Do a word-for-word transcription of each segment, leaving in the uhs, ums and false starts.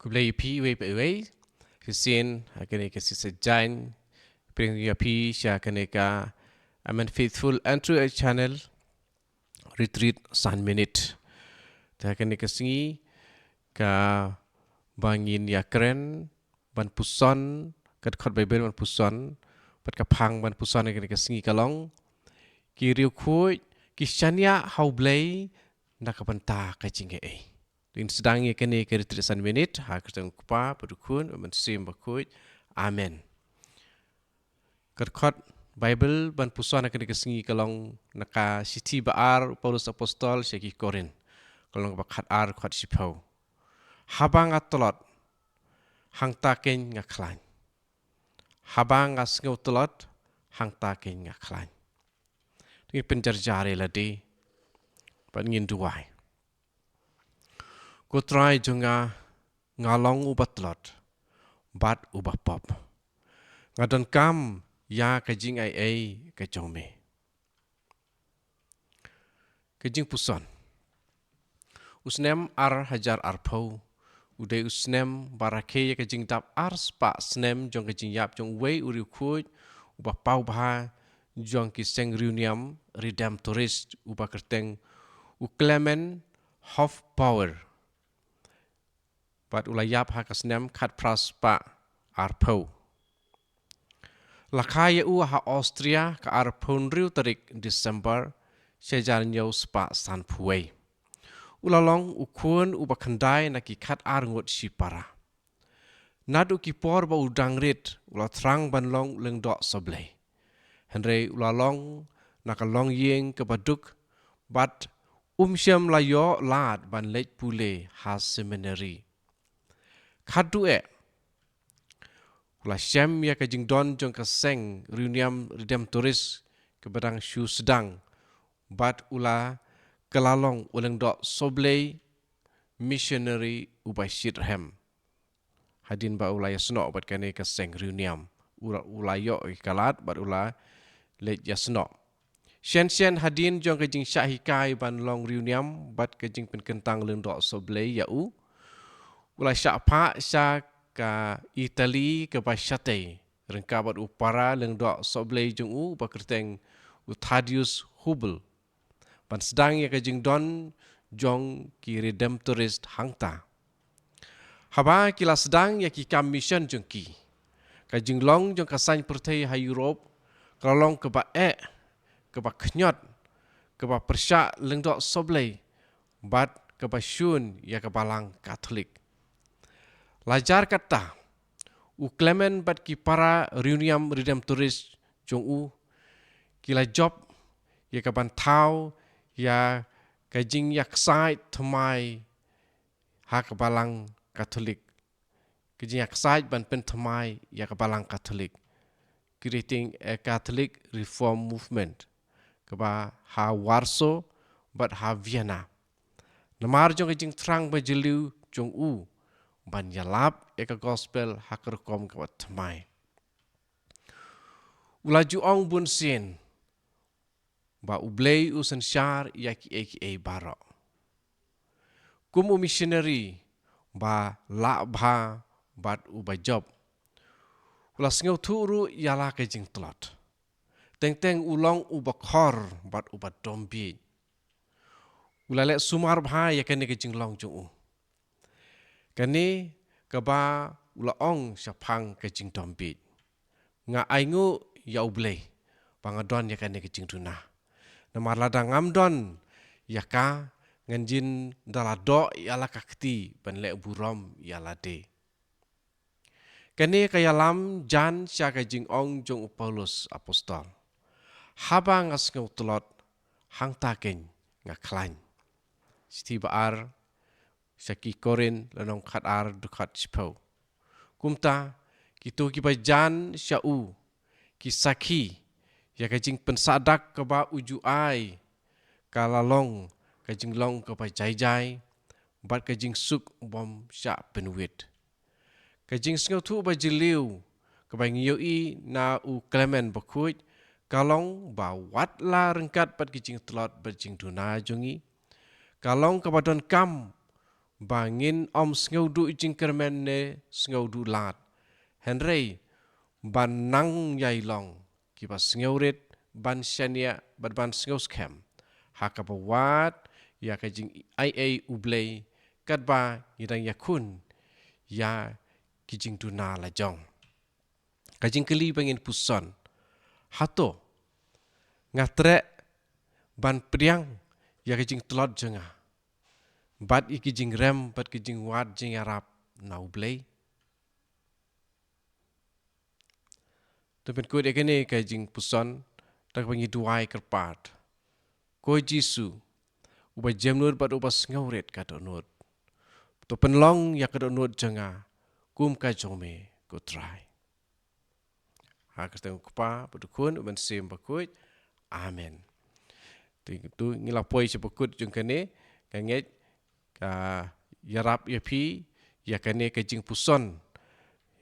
Khublei ïa phi iwei pa iwei. Shisien ha kane ka shisien jaiñ, pdiang ïa phi sha kane ka Amen Faithful Andrew H Channel Retreat san minit. Te ha kane ka sngi kaba ngin ïa kren ban puson, ka dkhot Baibl ban puson, bad ka phang ban puson ha kane ka sngi ka long: Ki riewkhuid ki shaniah ha U Blei na ka bynta ka jingaiei. Ngin sdang ïa kane ka retreat san minit ha ka kyrteng U Kpa bad U Khun bad U Mynsiem Bakhuid. Amen. Ka dkhot Baibl ban puson ha kane ka sngi ka long na ka shithi ba ar u Paulus Apostol sha ki Korinth, ka long ba khat ar, dkhot shiphew: Haba nga tlot, hangta keiñ nga khlaiñ. Haba nga sngew tlot, hangta keiñ nga khlaiñ. Ngin pynjarjar ïa lade bad ngin duwai. Ko Trai jong nga, nga long uba tlot bad uba pop. Nga donkam ïa ka jingaiei ka jong me. Ka jingpuson. U snem ar hajar arphew u dei u snem ba rakhe ïa ka jingdap ar spah snem jong ka jingïap jong uwei u riewkhuid uba paw bha jong ki seng riewniam Redemptorist, uba kyrteng u Clement Hofbauer. Bad u la ïap ha ka snem khatphra spah arphew. La kha ïa u ha Austria ka arphew hynriew tarik December, shi hajar hynñiew spah sanphew wei. U la long u khun uba khyndai na ki khat ar ngut shipara. Naduh ki por ba u dang rit, u la thrang ban long u lyngdoh sohblei. Hynrei u la long na ka longïing kaba duk, bad um shym la ïoh lad ban leit pule ha seminari. Khatduh eh, u la shem ïa ka jingdon jong ka seng riewniam Redemptorist kaba dang shu sdang, bad u la kylla long u lyngdoh sohblei, missionary uba shitrhem. Hadien ba u la ïasnoh bad kane ka seng riewniam, u la, u la ïoh ïa ka lad bad u la leit ïasnoh. Shen shen hadien jong ka jingshah hikai ban long riewniam bad ka jingpynkyntang lyngdoh sohblei ïa u, u la shah phah sha ka Italy kaba shatei, ryngkat bad u para lyngdoh sohblei jong u ba kyrteng u Thaddeus Hubel, ban sdang ïa ka jingdon jong ki Redemptorist hangta. Haba ki la sdang ïa ki kam mission jong ki, ka jinglong jong ka saiñ pyrthei ha Europe ka la long kaba eh, kaba khñiot, kaba pyrshah lyngdoh sohblei, bad kaba shun ïa ka Balang Katholik. La jar katta, u Clement bad ki para riewniam Redemptorist jong u ki la jop ïa ka ban thaw ïa ka jingïaksaid thymmai ha ka Balang Katholik. Ka jingïaksaid ban pynthymmai ïa ka Balang Katholik, creating a Catholic Reform Movement, kaba ha Warsaw bad ha Vienna. Namar jong ka jingthrang ba jylliew jong u ban ïalap ïa ka gospel ha ka rukom kaba thymmai. U la ju ong bunsien ba U Blei u synshar ïa kiei kiei baroh. Kum u missionary ba lah bha bad uba jop, u la sngewthuh ruh ïa la ka jingtlot. Teng teng u long uba khor bad uba dombit. U la leh sumar bha ïa kane ka jinglong jong u. Kane kaba u la ong shaphang ka jingdombit: Nga ainguh ïa U Blei ba nga don ïa kane ka jingduna. Namar lada ngam don ïa ka, ngan jin da la doh ïa la ka kti ban leh burom ïa lade. Kane ka ïalam jan sha ka jingong jong u Paulus Apostol: Haba nga sngew tlot, hangta keiñ nga khlaiñ. Shithi ba ar sha ki Korinth lynnong khat ar, dkhot shiphew. Kumta, kito kiba jan sha u ki sakhi ïa ka jingpynsah dak kaba u ju ai, ka la long ka jinglong kaba jai jai bad ka jingsuk bym shah pynwit. Ka jingsngewthuh ba jylliew kaba ngi ïohi na u Clement bakhuid ka long ba wat la ryngkat bad ki jingtlot bad jingduna jong ngi, ka long kaba donkam ba ngin ym sngewduh jingkyrmen ne sngewduh lad, hynrei ban nang ïai long kiba sngewrit, ban shaniah bad ban sngewskhem ha kaba wad ïa ka jingaiei U Blei, katba ngi dang ïakhun ïa ki jingduna la jong. Ka jingkylli ba ngin puson: hato nga treh ban pdiang ïa ka jingtlot jong nga bad ïa ki jingrem bad ki jingwad jingïarap na U Blei? To pynkut ïa kane ka jingpuson da kaba ngi duwai kyrpad: Ko Jisu, uba jemnud bad uba sngewrit ka dohnud, to pynlong ïa ka dohnud jong nga kum ka jong me, ko Trai. Ha ka kyrteng U Kpa bad U Khun bad U Mynsiem Bakhuid. Amen. Te to ngi la poi sha bakut jong kane, nga ngeit ka ïarap ïa phi ïa kane ka jingpuson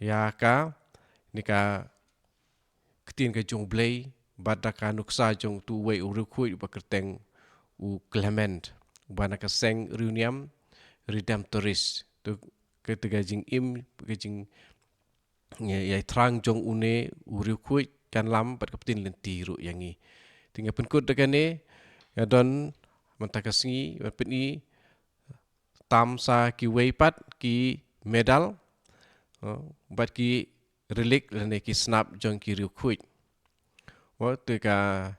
ïa kane ka ktien ka jong U Blei, bad da ka nuksa jong utu uwei u riewkhuid uba kyrteng u Clement, uba na ka seng riewniam Redemptorist. To kata ka jingim, ka jing ïa, ïa thrang jong une u riewkhuid kan lam bad ka ktien lynti ruh ïa ngi. Te nga pynkut da kane, nga don mynta ka sngi ban pyni tam sa kiwei pat ki medal, eh, bad ki relik lane ki snap jong ki riewkhuid. Wa, te ka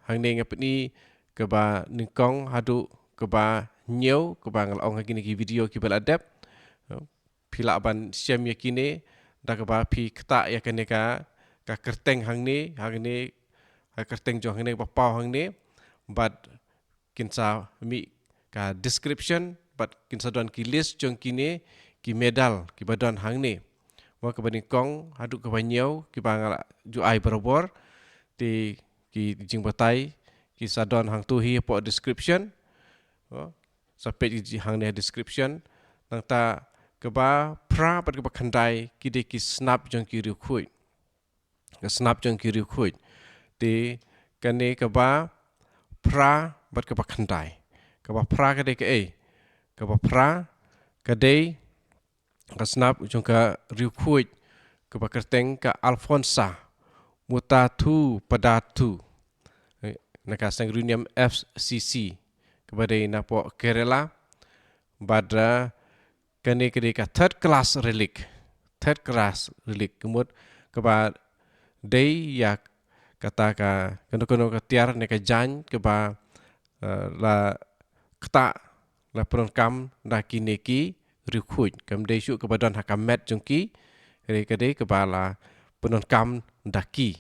hangne nga pyni kaba nyngkong haduh kaba hynñiew, kaba nga la ong ha kine ki video kiba la dep. Eh, phi lah ban shem ïa kine da kaba phi ktah ïa kane ka, ka kyrteng hangne, hangne, ka kyrteng jong hangne ba paw hangne, bad kin sa mih ka description, bad kin sa don ki list jong kine ki medal kiba don hangne. Wa, kaba nyngkong haduh kaba hynñiew kiba nga la ju ai barabor, te ki jingbatai ki sa don hangto hi hapoh description. Wa, sa peit ki hangne ha description. Nangta kaba phra bad kaba khyndai ki dei ki snap jong ki riewkhuid. Ka snap jong ki riewkhuid. Te kane kaba phra bad kaba khyndai. Kaba phra ka dei kaei? Kaba phra ka dei ka snap jong ka riewkhuid kaba kyrteng ka Alfonsa Mutatu Padatu. Eh, na ka seng riewniam F C C, kaba dei napoh Kerala. Bad, eh, kane ka dei ka third class relic. Third class relic. Ka mut kaba dei ïa kata ka, kano kano ka tiar ne ka jaiñ kaba, eh, la ktah, la pyndonkam da kine ki riewkhuid. Kam dei shuh kaba don ha ka met jong ki, hynrei ka dei kaba la pyndonkam da ki.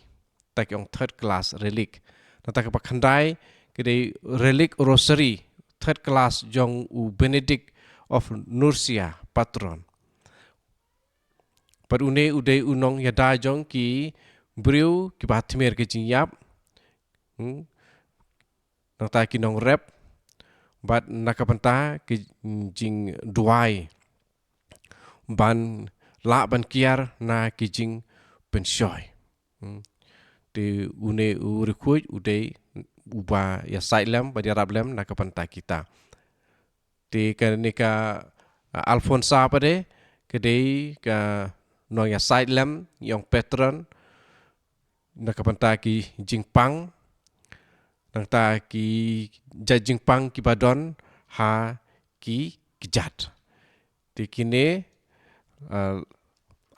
Ta ki ong third class relic. Nangta kaba khyndai ka dei relic rosary, third class jong u Benedict of Nursia, patron. Bad une u dei u nongïada jong ki briew kiba tmier ka jingïap. Hmm. Nangta ki nongrep. Bad na ka bynta ki jingduwai ban lah ban kiar na ki jingpynshoi. Hmm. Te une u riewkhuid u dei uba ïasaid lem bad ïarap lem na ka bynta kita. Te kane ka, ah, Alfonsa pat de ka dei ka nongïasaid lem, ïong patron na ka bynta ki jingpang, nangta ki jait jingpang kiba don ha ki kjat. Te kine, ah,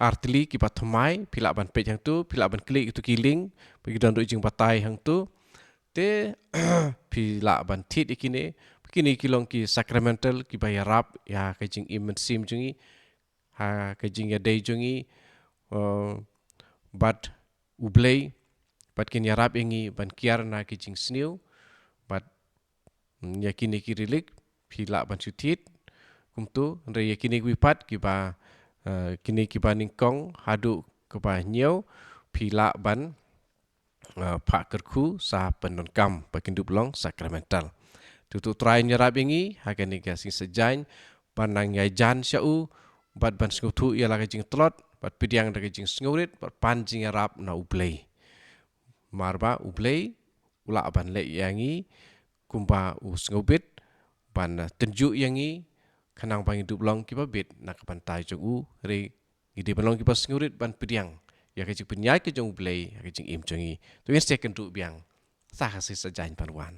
artylli kiba thymmai, phi lah ban peit hangto, phi lah ban klik ïa kito ki link, ba ki don ruh jingbatai hangto. Te phi lah ban thied ïa kine, kine ki long ki sacramental kiba ïarap ïa ka jingim mynsiem jong ngi, ha ka jingïadei jong ngi, eh, bad U Blei, bad kin ïarap ïa ngi ban kiar na ki jingsniew, bad, mm, ïa kine ki relic phi lah ban shu thied kumto, hynrei ïa kine kiwei pat kiba, eh, kine kiba nyngkong haduh kaba hynñiew phi lah ban, eh, phah kyrkhu sa pyndonkam ba kin dup long sacramental. Te to u Trai un ïarap ïa ngi ha kane ka sngi Saitjaiñ ban nang ïajan sha u, bad ban sngewthuh ïa la ka jingtlot, bad pdiang da ka jingsngewrit, bad pan jingïarap na U Blei. Namar ba U Blei u lah ban leh ïa ngi kumba u sngewbit, ban, eh, tynjuh ïa ngi, khnang ba ngin dup long kiba bit na ka bynta jong u, hynrei ngi dei ban long kiba sngewrit ban pdiang ïa ka jingpynïaid ka jong U Blei ha ka jingim jong ngi. To ngin sa ïakynduh biang sa ha ka shisha jaiñ ban wan.